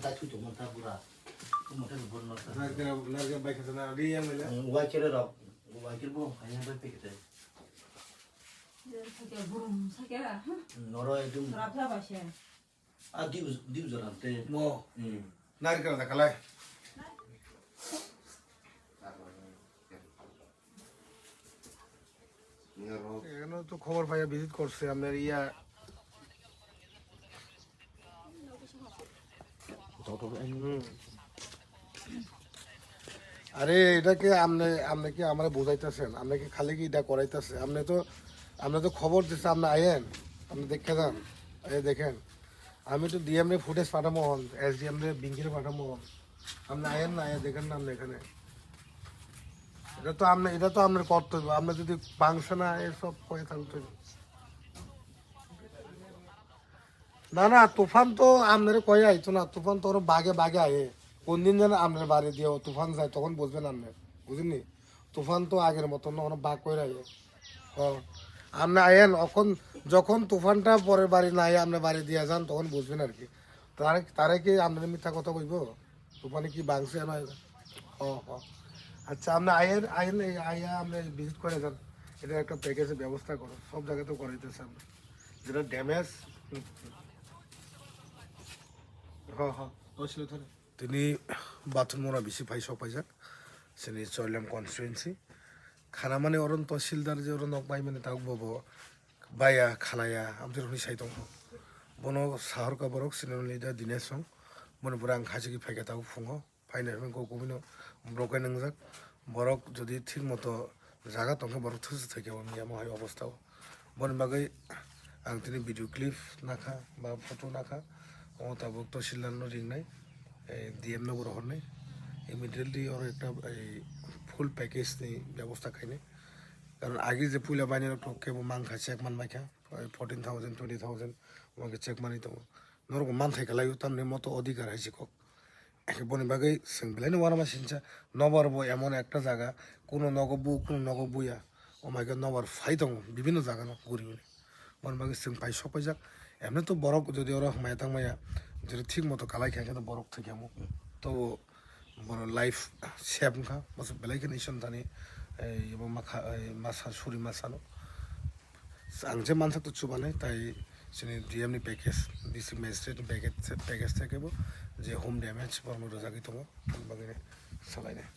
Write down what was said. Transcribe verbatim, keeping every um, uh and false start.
Ta thui tongmani ta bura. Tongmani ta bura no ta. Narikra, narikra bai khasa na, ri yang mela. Wai kere rok, wai kere bo kaya bai pekete. Sakya burum sakya. Noro ekdum. Rapya ba se. A diu, diu jora te. Mo. Hmm. Narikra da kalai. এখানে তো খবর পাইয়া ভিজিট করছে আপনার ইয়া। হুম। আরে, এটা কি আপনি, আপনি কি আমারে বুঝাইতেছেন? আপনি কি খালি কি এটা করাইতেছে? আপনি তো, আপনি তো খবর দিছে, আপনি আইয়েন, আপনি দেখে যান। এই দেখেন, আমি তো ডিএম রে ফুটেজ পাঠাবো, এসডিএম রে বিঙ্কিরে পাঠাবো। আপনি আইয়েন না, আইয়া দেখেন না আপনি এখানে। এটা তো আপনি, এটা তো আপনার কর্তব্য। আপনি যদি পাংশে না এসব করে তাহলে তো না, না, তুফান তো আপনারে কয়ে আইতো না, তুফান তো ওরা বাগে বাগে আয়ে। কোন দিন যেন আপনার বাড়ি দিয়ে ও তুফান যায়, তখন বুঝবেন আপনি, বুঝলেন নি? তুফান তো আগের মতন না, ওরা বাঘ করে আয়ে। ও, আপনি আয়েন, এখন যখন তুফানটা পরের বাড়ি না আয়ে, আপনার বাড়ি দিয়ে যান, তখন বুঝবেন আর কি। তারে, তারে কি আপনার মিথ্যা কথা কইবো? তুফানে কি বাংছে না? ও, ও। আচ্ছা, আপনি আয়েন, আয়েন, এই আইয়া আপনি ভিজিট করে যান। এটা একটা প্যাকেজের ব্যবস্থা করো, সব জায়গায় তো করাইতেছে আমরা। যেটা ড্যামেজ। হ, হ, তহসিল ধরে। Tini bathroom ora bisi phai sok paijak. Chini Choilam constituency. Khanamani oro tawsildar je oro nok bai mani tabuk bobo baiya khanaya amtwi rokni sai tongkho. Bono sahorka borok senior leader Dinesh Song. Boni pore ang khaisigi phaikha tabuk phungo. Phainai hwnwi kok kubui no broken wngjak. Borok jodi thik moto jaga tongkhe borok thwswk thaikhe bo miyamo hai obostha o. Boni bagwi ang tini video clip nakha ba photo nakha. O tabuk tawsildar no ringnai, eh, D M no bo rohornai. Immediately oro ekta, eh, full package ni bebosta khainai. Karon agi je puila bainai rok tongkhe bo mankha, check man maikha, eh, fourteen thousand, twenty thousand, omo khe check manwi tongo. Norok bo manthai kwlaio, tamni moto odhikar hai se kok. Boni bagwi chwng belai no uanama sinsa, nobar bo emon ekta jaga, kuno nogo bu, kuno nogo buya, omo hai khe nobar phai tongo, bibinno jaga no guri guri. Boni bagwi chwng phai sok paijak, emni to borok jodi oro hamya tangmaya, jodi thik moto kalai kha khe to borok thwikya mo. To borok life save wngkha, bwswk belai kheno Isor thani, eh, ebo ma kha, eh, ma sa, suri ma sano. Ang je mansak to chubanai, tai chini D M ni package, D C magistrate ni package, package thai kebo je home damage borokno rwjagwi tongo, aboni bagwi salainai.